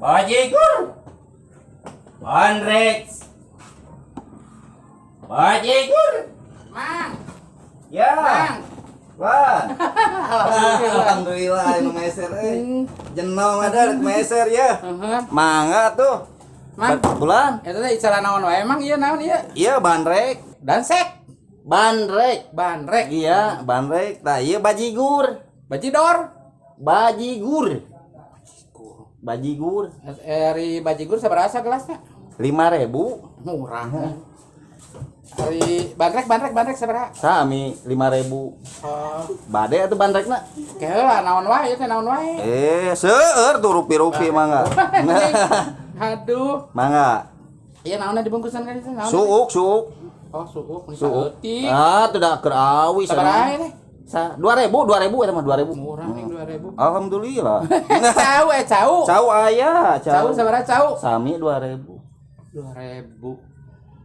Bajigur. Bandrek. Bajigur. Mang, Ya. Mang. Wah. Alhamdulillah anu meser euy. Jenong ada rek meser ya. Heeh. Mangga tuh. Mang. Bulan. Eta teh icalan naon wae emang ieu naon ieu? Iya bandrek. Dansek, Bandrek. bandrek, Iya, bandrek. Tah ieu bajigur. bajidor. Bajigur. Bajigur. Ari bajigur sabaraha gelasna? 5000. Murah. Ari bandrek bandrek bandrek sabaraha? Sami 5000. Oh, Bade atuh bandrekna. keheula naon wae ieu teh naon wae. Eh, seueur tuh rupi-rupi mangga. Aduh, Mangga. ieu naonna dibungkusan ka ditu naon? Suuk, suuk. Oh, suuk mun Suuk. saeutik. Ah, tuh dah keur awi Sabaraha ieu teh? Sa 2000, 2000 eta mah 2000. Murah nih 2000. Alhamdulillah. Cau eh cau. Cau aya, Cau cau. sabaraha cau? Sami 2000. 2000.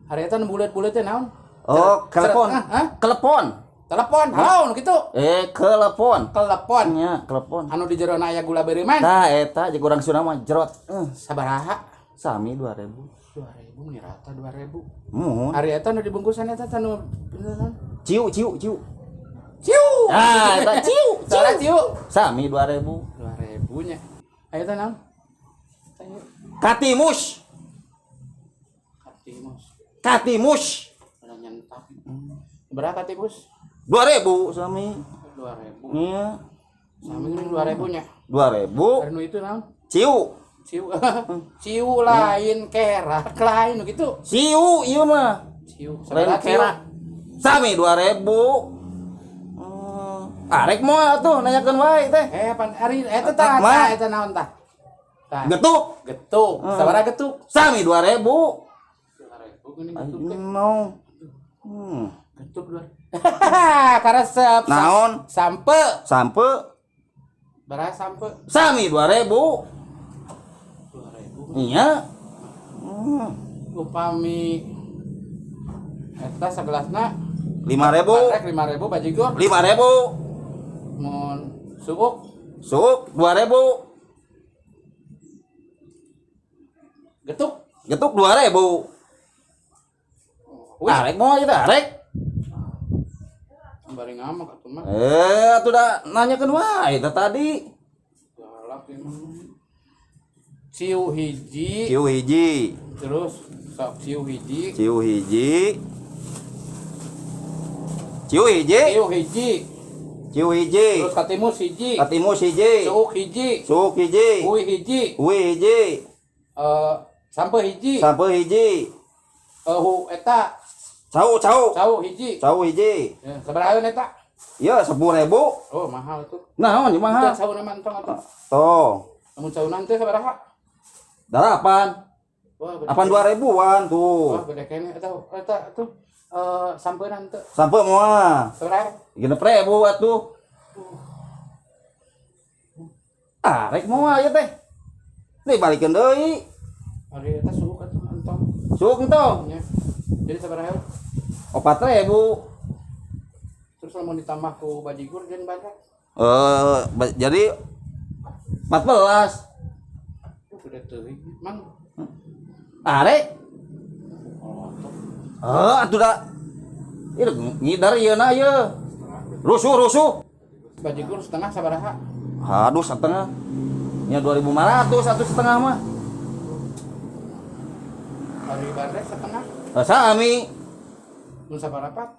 Hari eta nu buleut-buleut teh naon? Oh, kelepon. Seret- ah, hah? Kelepon. Telepon, halo nu kitu. Eh, kelepon. Telepon. Nya, kelepon. Anu di jero aya gula beureum. Tah eta jeung urang Sunda mah jerot. Eh, Sabaraha? sami 2000. 2000 nih rata 2000. Muhun. Hari eta nu dibungkusan eta teh nu naon? Ciu, ciu, ciu. Ciu. Ah, eta ciu, Salah ciu. ciu. Sami 2000. 2000 nya. Aya teh naon? Teh Katimus. katimus. Katimus. Udah nyentak. Berapa katimus? 2000 sami. 2000. Iya. Sama geuning 2000 nya. 2000. Hari nu itu naon? Ciu. Ciu. Ciu lain kerak lain nu kitu. Ciu ieu mah. Ciu. Lain Sabaraha ciu? kerak. Sami 2000. Arek moal atuh nanyakeun wae teh. Eh, pan ari eta tah, Mak. tah eta naon tah? Tah. Getuk. Getuk. Sabaraha getuk? Sami 2000. 2000 geuning getuk teh. No. Hmm. Getuk dua. Karesep. Naon? Sampe. Sampe Baraha sampe? sami 2000. 2000. Iya. Hmm. Upami eta sagelasna 5000. bandrek 5000 bajigur 5000. mun suuk Suuk 2000. getuk. Getuk 2000. Wih, Arek moal ieu teh arek. bari ngamak atuh mah. Eh, atuh da nanyakeun wae teh tadi. Galak ieu mah. Ciu hiji, Ciu hiji, terus sok ciu hiji, ciu hiji. Ciu hiji, ciu hiji, ciu hiji. terus katimus hiji, Katimus hiji. suuk hiji, Suuk hiji. uy hiji, Uy hiji. eh sampe hiji, Sampe hiji. eh hu eta Cau cau. cau hiji. Cau hiji. Ya, sabaraha eta? Ya 10.000. Oh, mahal tuh. Naon ieu Mahal. mahal? Cau nama entong atuh. Tuh. Lamun cau nanti sabaraha? Delapan. Wah, gede. Apaan 2000-an tuh. Wah, gede kene eta eta tuh eh sampe nanti Sampe moal. sabaraha? 6.000 atuh. Ah, rek moal ieu teh. Nih balikeun deui. Ari eta suuk atuh entong. Suuk entong. Nya. Jadi sabaraha? 4.000. Terus lamun ditambah ku bajigur jeung bandrek. Eh, jadi 14. Tuh gede teuing. Mang. Arek. Oh, tuh. Eh, atuh da. Ieu ngidar ieu na ieu. Rusuh, rusuh. Bajigur setengah sabaraha? Aduh, setengah. Ya 2500 satu setengah mah. Ari bandrek setengah. Eh, sami. Mun sabarapat?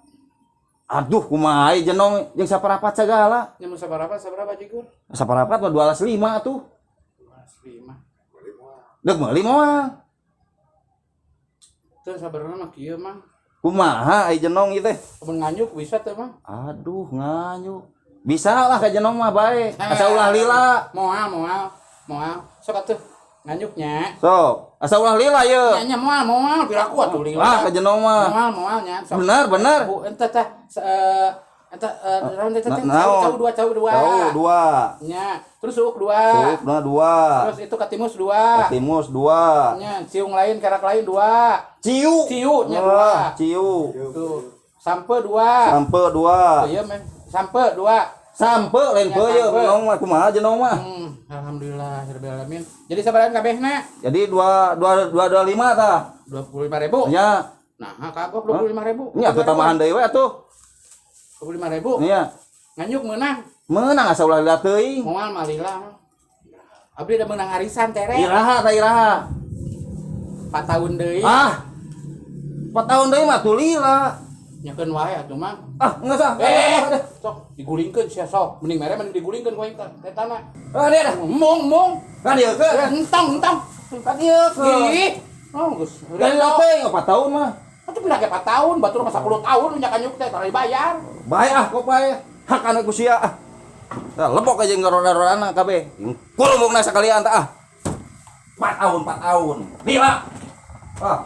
Aduh, kumaha ieu jenong jeung saparapat segala. Nya mun sabarapat sabaraha bajigur? Saparapat mah 25 atuh. 25. Deuk meuli moal. Teu sabarana mah kieu mang. Kumaha ai jenong ieu teh? Lamun nganyuk bisa teu mang. Aduh, nganyuk. Bisa lah ka jenong mah bae. Asa ulah lila. Moal moal moal. Sok atuh nganyuknya. Sok, asa ulah lila ye. Nya nya moal moal piraku atuh lila. Ah, ka jenong mah. Moal moal nya. Sok. Bener, bener. Bu ente teh eh ente eh naon teh teh Na- cau naon? cau dua cau dua. Cau dua. Nya, terus suuk dua. Suuk na dua. Terus itu katimus dua. Katimus dua. Nya, ciung lain kerak lain dua. Ciu. Ciu nya dua. Wah, ciu. Tuh. Sampe dua. Sampe dua. Tuh, iya men. Sampe dua. Sampe lain Ya, peuyeum sampe. nong mah kumaha jenong mah. Alhamdulillah rabbil alamin. Jadi sabaraha kabehna? Jadi dua dua dua dua lima tah. 25.000. Nya, Nah, kagok 25.000. nya atuh tambahan deui we atuh. 25.000. Nya. Nganjuk meunang. Meunang asa ulah lila teuing. Moal malila. Abdi udah menang arisan tere. Iraha tah iraha. 4 tahun deui. Ah. 4 tahun deui mah tuh lila. Nyakeun wae atuh mah. Ah, enggak sah. Eh, sok digulingkeun sia sok. Mending mere mending digulingkeun ku aing teh tetana. Ah, dia dah. Mong mong. Kan dieu ke. Entong entong. Kan dieu ke. Ih. Oh, geus. Dan lila teuing 4 tahun mah. Atuh pira ge 4 tahun, batur mah 10 tahun nya kanyuk teh tara dibayar. Bae ah, kok bae. Hak anak ku sia ah. Tah lebok aja ngaroda-rodana kabeh. Kulumukna sakalian tah ah. 4 tahun, 4 tahun. Lila. Ah.